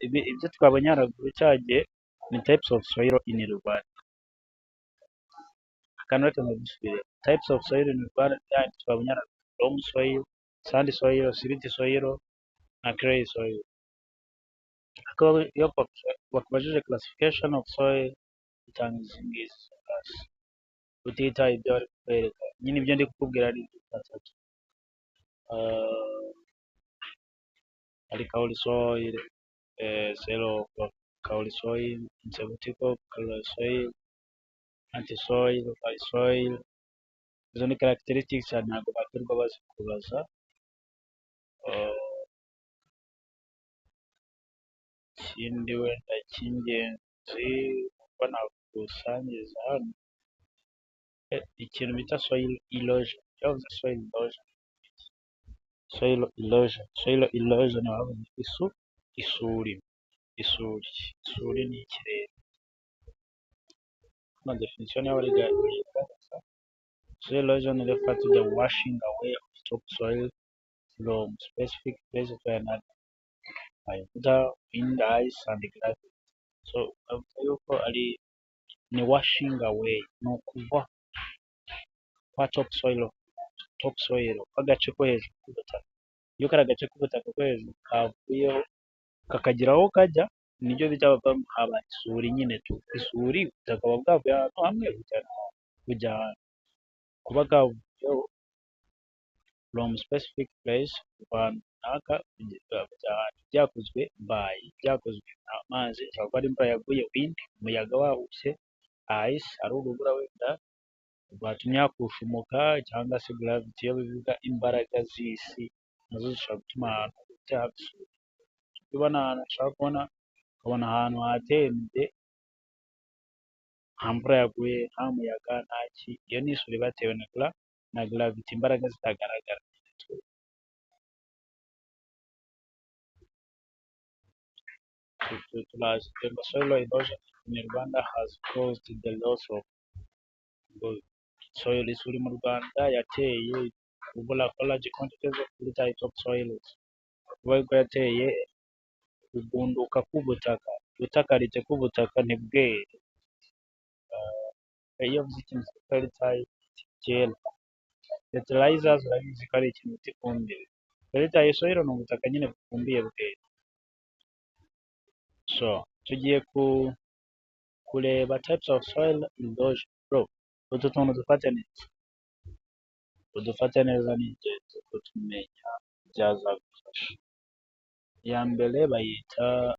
Ibyo twabonye haruguru cyagiye ni types of soil in Rwanda. Akantu reka nkadusubire: types of soil in Rwanda twabonye haruguru: loam soil, sand soil, silt soil na clay soil. Iyo bakubajije classification of soil, utanga izi ngizi hasi, utitaye ibyo bari kukwereka nyine. Ibyo ndi kukubwira ari bitatu: hari kauri soil, kauri soil, inselutical soil, sandy soil, clay soil. Izo ni characteristics, ntabwo bakirirwa bazikubaza. Ikindi wenda cy'ingenzi numva nagusangiza hano, ikintu bita soil erosion. Iyo bavuze soil erosion, soil erosion, soil erosion bavuze isuri. Isuri ni ikirere. Hano definition niyo igaragaza: soil erosion refer to the washing away of topsoil from specific place to another by water, wind, ice and gravity. So bavuga yuko ari ni washing away, ni ukuva kwa topsoil, kw'agace ko hejuru k'ubutaka. Iyo kari agace k'ubutaka ko hejuru kavuyeho kakagira aho kajya, nibyo bita habaye isuri nyine tu. Isuri, ubutaka buba bwavuye ahantu hamwe bujya ahandi. Kuba kavuyeho from specific place, kuva ahantu runaka bujya ahandi, byakozwe by, byakozwe n'amazi, ashobora kuba ari imvura yaguye, wind, umuyaga wahushye, ice, ari urubura wenda rwatumye hakushumuka, cyangwa se gravity, iyo bivuga imbaraga z'isi, nazo zishobora gutuma ahantu haba isuri. Ubona ahantu ushobora kubona, ukabona ahantu hatembye, nta mvura yaguye, nta muyaga, nta ki. Iyo ni isuri batewe na gravity, imbaraga zitagaragara. Turazi soil erosion in Rwanda has caused the loss of soil. Isuri mu Rwanda yateye kubura large quantities of fertile topsoil, kuba yuko yateye kugunduka k'ubutaka, gutakarite k'ubutaka ntibwere. Iyo uvuze ikintu fertile, cyera, fertilizers urabizi ko ari ikintu bita ifumbire. Fertile soil ni ubutaka nyine bufumbiye, bwera. So tugiye kureba types of soil erosion. Bro, utu tuntu dufate neza, udufate neza, ni ingenzi kutumenya, byazagufasha. Iya mbere bayita